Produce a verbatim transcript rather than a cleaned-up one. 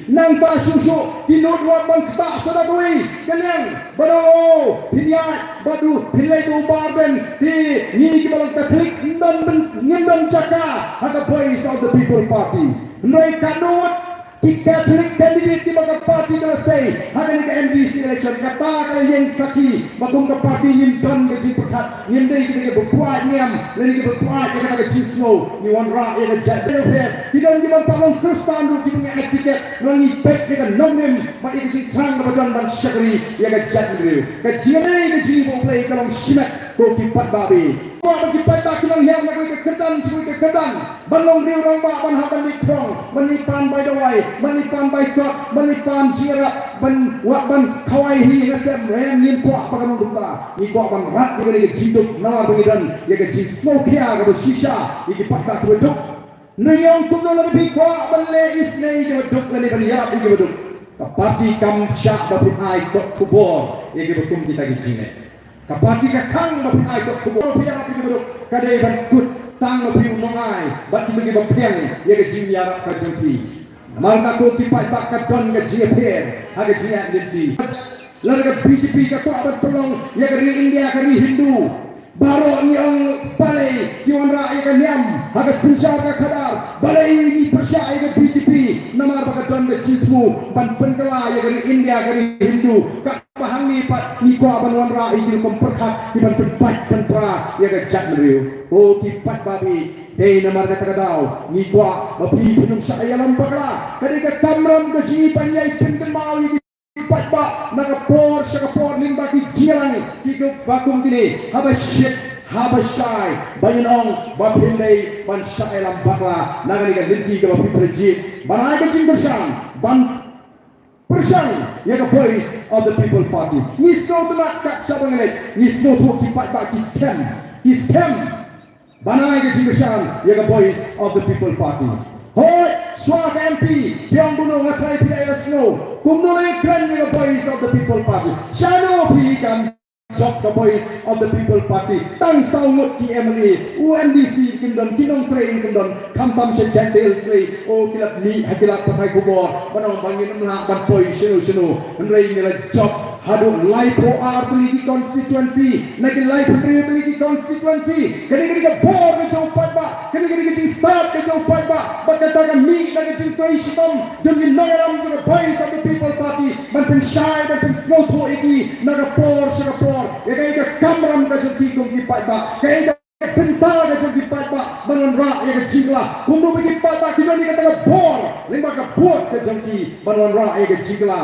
Nangta shuh shuh ki nud wat ban ktah sa da kawei ka liang, ba dang, oh, phin ïaid bad u, phin leit u Bah Ardent, te ngi kiba long Katholik ngim don ban, ngim don jaka ha ka Voice of the People Party. Hynrei ka nud ki Katholik candidate kiba ka party ka la sei ha kane ka MDC election, kata ka la ïeng sakhi ba kum ka party ngim don ka jingpyrkhat, ngim dei ki dei kiba buaid niam lane kiba buaid ïa kata ka jingsngew. Ngi wanrah ïa ka jaitbynriew pher, ki don kiba pat long Khristan ruh kiba ngi ai tiket, ngi peit ïa ka nongrim bad ïa ka jingthrang kaba don ban shakri ïa ka jaitbynriew. Ka jingïadei ka jingïadei U Blei ka long shimet ko ki paidbah. Ba ki paidbah ki nang hiar na kawei ka kyrdan sha kawei ka kyrdan, ban long riew rangbah, ban hap ban leit phrong, ban leit pan bai dawai, ban leit pan bai kot, ban leit pan jingïarap, ban wad ban khawai hi ha sem, hynrei ngim kwah ba ka long kumta. Ngi kwah ban rat ïa kane ka jingduk namar ba ngi don ïa ka jingsngewkhia kaba shisha ïa ki paidbah kiba duk. Hynrei ngi ong kumno lada phi kwah ban leh isynei ïa kiba duk lane ban ïarap ïa kiba duk, ka party kam shah ba phin ai kot khubor ïa kiba kum kita ki jingleh. Ka party ka khang ba phin ai kot khubor, phin ïarap ïa kiba duk, ka dei ban kut tang ba phi u nongai bad kiba, kiba pdiang ïa ka jingïarap ka jong phi. Namar kata ko ki paidbah ka don ka jingïapher ha ka jingïaid lynti. Lada ka BJP ka kwah ban pynlong ïa ka ri India ka ri Hindu, baroh ngi ong balei ki wanrah ïa ka niam ha ka synshar ka khadar, balei ngi pyrshah ïa ka BJP, namar ba ka don ka jingthmu ban pynkylla ïa ka ri India ka ri Hindu. Ka ba hangne pat ngi kwah ban wanrah ïa ki rukom pyrkhat ki ban pynpait pynpra ïa ka jaitbynriew. Ko ki paidbah, dei namar kata ka daw ngi kwah ba phi phin ym shah ïalam bakla. Ka dei ka kamram ka jong ngi ban ïai pynkynmaw ïa ki paidbah na ka por sha ka por lyngba ki jingïalang kiba kum kine, haba shit haba shai, ba ngin ong ba phin dei ban shah ïalam bakla na kane ka lynti kaba phi pyrjit. Ban ai ka jingkyrshan, ban pyrshang ïa ka Voice of the People Party. Ngi sngewtynnat kat shaba ngi leit, ngi sngewthuh ki paidbah ki skhem, ki skhem ban ai ka jingkyrshan ïa ka Voice of the People Party. Hooid, shuwa ka MP phi ong kumno, nga tharai phi la ïohsngew kumno la ïakren ïa ka Voice of the People Party. Shano phi kam jop ka Voice of the People Party? Tang saw ngut ki MLA, u MDC kim don, ki nongtrei kim don, khamtam sha Jaintia Hills West, o ki la mih ha ki lad pathai khubor ban ong ba ngin ym lah ban poi shano shano. Hynrei ngi la jop haduh laiphew ar tylli ki constituency na ki laiphew hynriew tylli ki constituency. Kane ka dei ka bor ka jong u paidbah, kane ka dei ka jingstad ka jong u paidbah. Bad kata ka mih na ka jingtrei shitom jong ki nongïalam jong ka Voice of the People Party ban pynshai, ban pynsngewthuh ïa ki na ka por sha ka por ïa kaei ka kamram ka jong ki kum ki paidbah, kaei ka bynta ka jong ki paidbah ban wanrah ïa ka jingkylla. Kumno ba ki paidbah ki don ïa kata ka bor lyngba ka vote ka jong ki ban wanrah ïa ka jingkylla.